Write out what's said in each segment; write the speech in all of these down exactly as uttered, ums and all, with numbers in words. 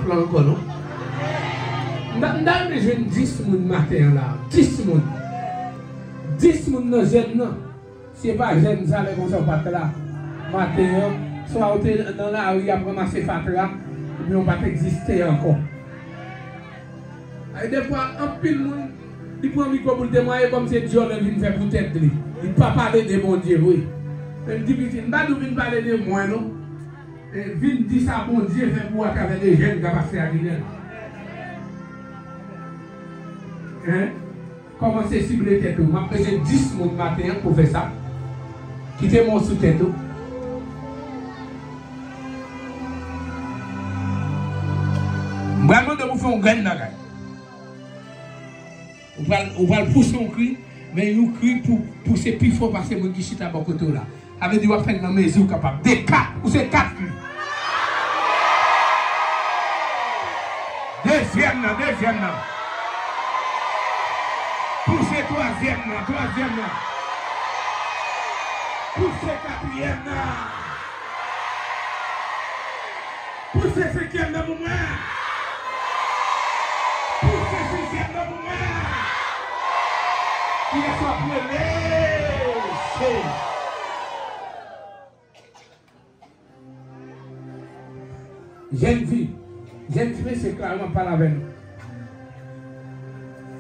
la ankò non. M ta, m ta renmen jwenn dis moun maten an la. Dis moun. Dis moun nan jèn nan. Si e pa jèn sa lè konsa w pa t la. Maten an, swa w te nan lari ap ranmase fatra, oubyen w pa t egziste ankò. Ay defwa, anpil moun, li pran mikwo pou l temwaye kòmsi se dyòl li vin fè pou tèt li. Li pa pale de Bondye vre. Men m di pitit, m pa di w vin pale de mwen non. E vin di sa Bondye fè pou ou atravè de jèn k ap pase a Ginen. Hein? Kòmanse sible tèt ou. M ap bezwen dis moun maten an pou fè sa. Kite men w sou tèt ou. M pral mande w pou fè yon grenn bagay. Ou pral, ou pral pouse yon kri, men yon kri pou pouse pi fò pase moun ki chita bò kote w la. Sa vle di w ap fè l nan mezi w kapab. De kat, pouse kat kri. Dezyèm nan, dezyèm nan. Pouse twazyèm nan, twazyèm nan. Pouse katriyèm nan. Pouse senkyèm nan pou mwen. Pouse sizyèm nan pou mwen. Kiyès w ap rele? Se jèn fi. Jèn ti mesye, klè, m ap pale avè nou.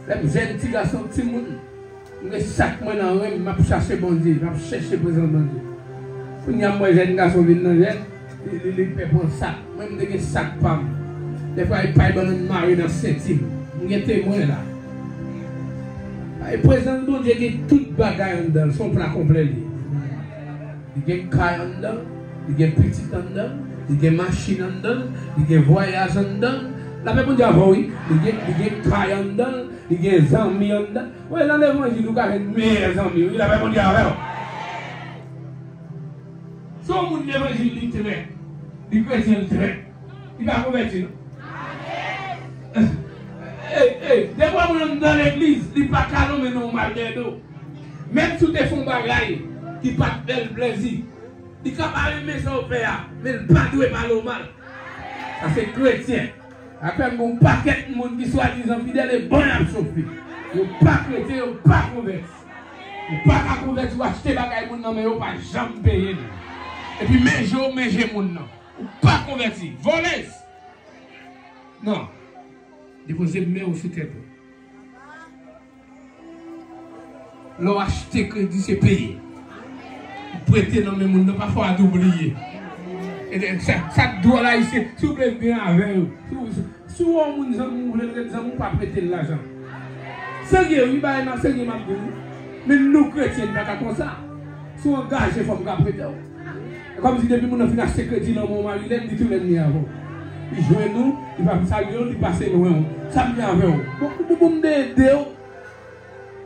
Lè m jèn ti gason, timoun, m gen sak mwen nan ren m, m ap chache Bondye, m ap chèche prezans Bondye. Kounye a m wè jèn gason vin nan jèn, li, li, li pè pran sak. Mwen, m te gen sak pa m. Defwa, e pay bannann mare nan senti m. M gen temwen la. E prezans Bondye gen tout bagay anndan l, se yon pla konplè li ye. Li gen kay anndan, li gen pitit anndan, li gen machin anndan, li gen vwayaj anndan. Lapè Bondye avè w, wi. Li gen, li gen kay anndan, li gen zanmi anndan. Wi, nan levanjil, ou ka jwenn meyè zanmi w, wi. Lapè Bondye avè w. Se yon moun levanjil li trè, li kretyen li trè. Li pa konvèti, non. Ey, ey, defwa moun anndan legliz, li pa ka nonmen non w mal dèyè do. Menm si w te fè yon bagay ki pa t fè l plezi, li ka pa renmen sa w fè a, men l pa dwe pale w mal. Sa se kretyen. Apre m gen yon pakèt moun ki swadizan fidèl e bon y ap soufri. Yo pa kretyen, yo pa konvèti. Ou pa ka konvèti, w achte bagay moun nan men yo, w pa janm peye li. Epi men je w, men je moun nan. Ou pa konvèti. Volèz! Non. Depoze men w sou tèt ou. Lè w achte kredi, se peye. Ou prete nan men moun nan, pafwa w te bliye. E de, sa, sa k dwòl ayisyen, si w vle byen avè yo, si w, si w wè yon moun zanmi w, w vle l ret zanmi w, pa prete l lajan. Serye, wi, bagay m ap serye, m ap di w. Men nou kretyen, n pa ka konsa. Si w angaje, fò m ka prete w. E kòmsi depi moun nan fin achte kredi nan men w, Marilène, li tou lènmi avè w. Li jwenn ou, li pa vin salye w, li pase lwen w. Sa m gen avè w? Bon, bon, bon, m te ede w,